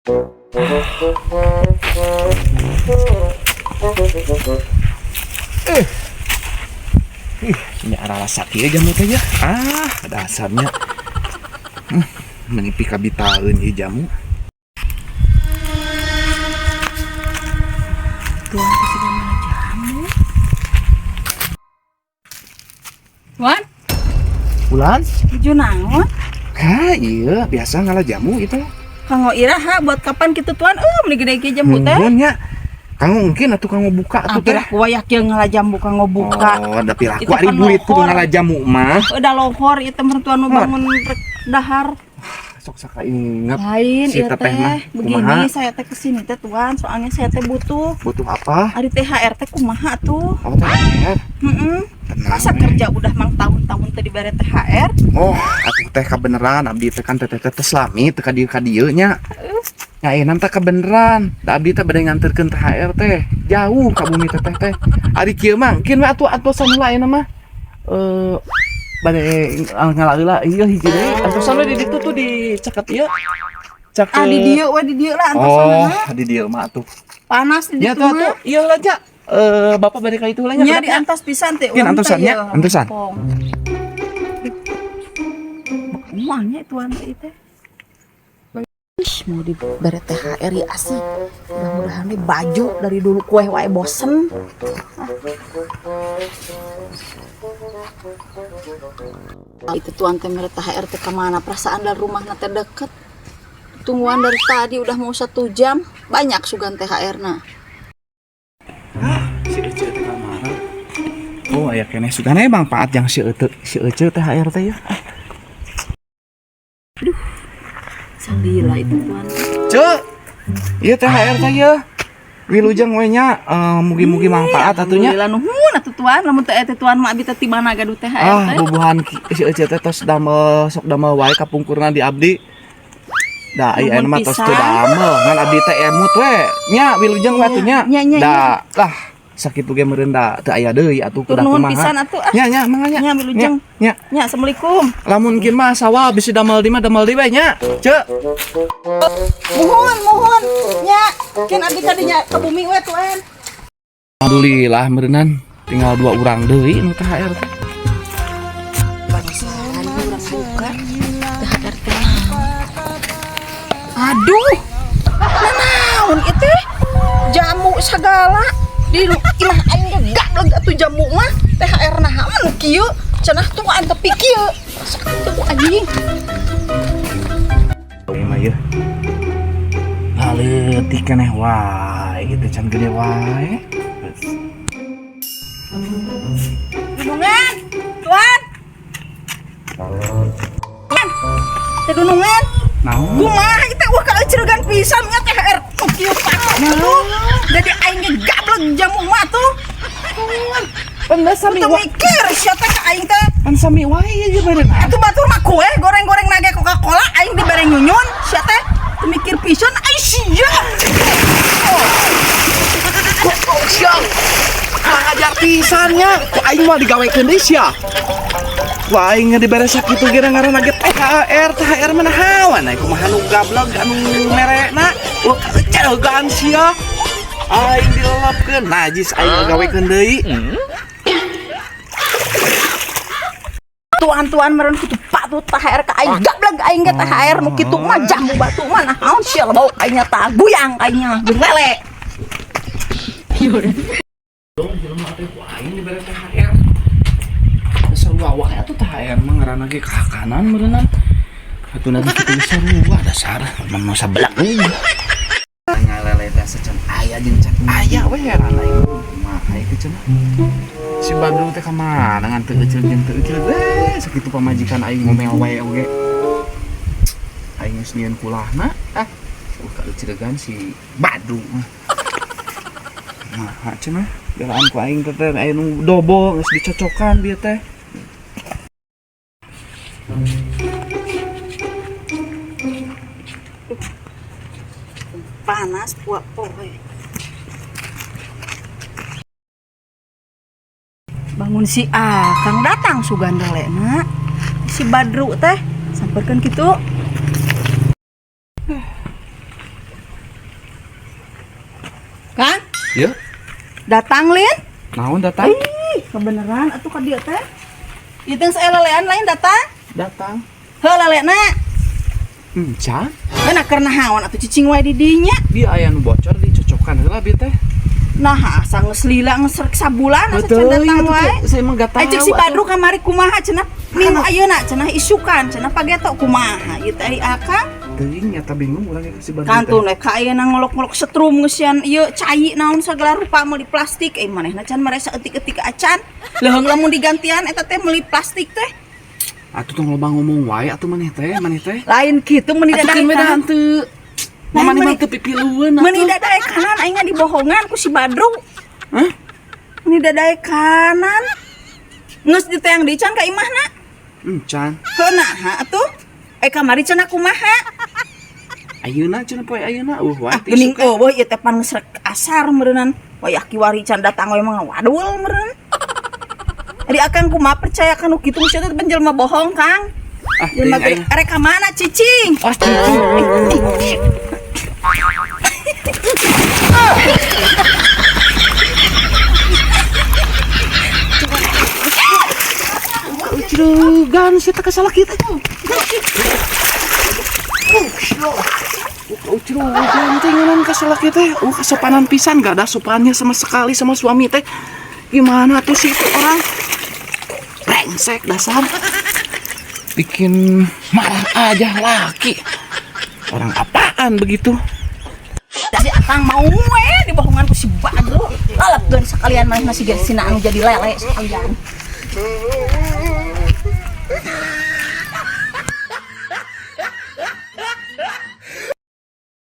Eh. Ih, nya aralasa kieu jamu teh ya. Ah, dasarnya. Meuni pikabitaeun ieu jamu. Tuan sudah mana jamu? Tuan, Bulan? Nuju naon? Ha, iya, biasa ngala jamu itu. Kanggo iraha buat kapan gitu, Tuan? Meni gede kieu jamu teh. Nuhun nya. Kanggo mungkin atuh kanggo buka atuh teh. Akhirnya ku wayah kieu ngala jambu kanggo buka. Oh, da piraku Itu ari kan burit kudu lohor. Ngala jamu mah. Udah lohor ieu teh tuan nu bangun rek dahar. Sok sakainget. Lain Si ieu teteh mah, teh. Begini kumaha? Saya teh kesini teh, Tuan, soalnya saya teh butuh. Butuh apa? Ari THR teh kumaha tuh? Oh, THR. Heeh. Tenang Masa we. Kerja udah mang tahun-tahun teh dibere THR? Oh, atuh teh kabeneran abdi teh kan teteh teh lami teh ka dieu ka dieu nya. Nya ayeuna teh kabeneran. Da abdi teh bade nganterkeun THR teh jauh ka bumi teteh teh. Ari kieu mah, kin we atuh antosan heula ayeuna mah. Eh, bade ngala heula ieu hiji deui. Antosan we di ditu tuh di caket ieu. Caket. Ah, di dieu we, di dieu lah Oh, antosanna. Di dieu mah atuh. Panas di Ya ditu tuh mah. Atuh, ieu lah ja. Eh, Bapak bade ka itu heula nya. Nya Kedap di nya. antos pisan teh. Kin urang teh antosan nya, ieu, antosan. Pong. Uangnya tuan teh teh. Ih, mau dibere THR ya asik. Mudah-mudahan nih baju dari dulu kue wae bosen. Ah. Itu tuan teh mere THR teh kemana? Perasaan dari rumahna teh deket. Tungguan dari tadi udah mau 1 jam. Banyak sugan THR na. Si Ece teh ka mana? Oh, aya keneh sugana manfaat yang si Ece, si Ece THR teh ya. Salila itu tuan. Cek. Ieu THR teh ya. Wilujeng we nya, eh, mugi-mugi manfaat atuh nya. Alhamdulillah, nuhun atuh tuan. Lamun teh teh tuan mah abi teh ti mana gaduh THR Ah, teh. Bubuhan si Ece teh tos damel sok damel wae kapungkurna di abdi. Da ai Nuhun ayeuna mah tos teu pisan. Damel, ngan abdi teh emut we. Nya wilujeng we atuh nya. Nya, nya, Da lah sakitu ge meureun da teu aya deui atuh Tur kudah nuhun kumaha. Pisan atuh ah. Nya nya mangga nya. Nya, wilujeng. Nya. Nya, assalamualaikum. Lamun kin mah sawah bisi damel di mah damel di we nya. Cek. Muhun, muhun. Nya, kin abdi kadinya ke bumi we tuan. Alhamdulillah meureunan tinggal dua urang deui nu THR teh. Urang buka THR teh. Aduh. Nanaon itu? Jamu segala di imah aing ge gablek atuh jamu mah. THR naha nu kieu? Cenah tuan tapi kieu. Sakit anjing. Ieu mah ieu. Leutik keneh wae gitu can gede wae. Dunungan. Tuan. Tuan. Teh dunungan. Naon? Kumaha itu wah kaeucreugan pisan nya THR nu kieu patok atuh. Jadi aing ge gablek jamu mah tuh. Pan sami Teu wae. Mikir sia teh ka aing teh. Pan sami wae ieu meureun. Atuh batur mah kue goreng-goreng nage Coca-Cola, aing dibere nyunyun sia teh. Teu mikir pisan ai sia. Kok kok sia? Kurang ajar pisan nya. Kok aing mah digawekeun deui sia. Wah, aing dibere sakitu ge ngaranna ge THR, THR mah nahawan ai kumaha nu gablek anu merena. Wah, kaeuceureugan sia. Aing dilelapkeun, najis aing ngagawekeun deui. Tuan-tuan meureun kitu patut THR ka aing gablek aing ge THR nu kitu mah jamu batu mah naon sia bau aing tah guyang aing jeung lele. Dong jelema teh ku aing dibere THR. Sarua wae atuh THR mah ngaranna ge kahakanan meureunnan. Atuh nabi kitu ge sarua dasar mun sabelag. Ngalele teh sacan aya jeung can aya we heran aing. Kumaha ieu cenah? Si Badru teh ka mana ngan teu euceul jeung teu euceul we sakitu pamajikan aing ngomel wae oge. Aing geus nyieun kulahna ah kaeuceuregan si Badru mah. Nah, cenah belaan ku aing teh teh aya nu dobo geus dicocokan bieu teh. Panas puak poe. Bangun si Akang datang sugan na. Si Badru teh samperkeun kitu. Kang, Ya, datang lin? Naon datang? Ih, kebenaran atuh ka dieu teh. Ieu teh lelean lain datang? Datang. Heuh lelena. Encan. Nah, keur naon atuh cicing wae di dinya? Dia aya nu bocor dicocokan heula bi teh. Nah, asa geus lila geus rek sabulan asa can datang wae. Saya emang gak tahu. Ai cek si Badru kamari kumaha cenah? Minggu ayeuna cenah isukan cenah pageto kumaha ieu teh ai akang? Teuing nyata bingung urang ge ka si Badru teh. Kantun we ka ayeuna ngolok-ngolok setrum ngeusian ieu cai naon segala rupa meuli plastik eh manehna can meresa eutik-eutik acan. Leuheung lamun digantian eta teh meuli plastik teh. Atuh tong loba ngomong wae atuh maneh teh, maneh teh. Lain kitu meuni Atuh keun we da dadaekan. henteu. Lain Mama mah meuni teu pipilueun atuh. Meuni dadaekanan aing mah dibohongan ku si Badru. Hah? Meuni dadaekanan. Geus diteang deui can ka imahna. Encan. Heuh naha atuh? Eh kamari cenah kumaha? Ayeuna cenah poe ayeuna wae Ah, teh geuning isukan. eueuh ieu teh pan geus rek asar meureunnan. Wayah kiwari can datang we mah wadul meureun. Ari akang kumaha percaya kanu kitu geus teh jelema bohong, Kang. Ah, Jelema teuing aing. teh arek ka mana cicing? Ah, cicing. Ucrugan sih tak salah kita. Ucrugan teh ngeunan ka salaki teh. Kasopanan pisan gak ada sopannya sama sekali sama suami teh. Gimana tuh sih itu orang? Brengsek dasar. Bikin marah aja laki. Orang apaan begitu? Jadi akang mau we dibohongan ku si Badru. Lalapkeun sekalian manehna si Gersina anu jadi lele sekalian.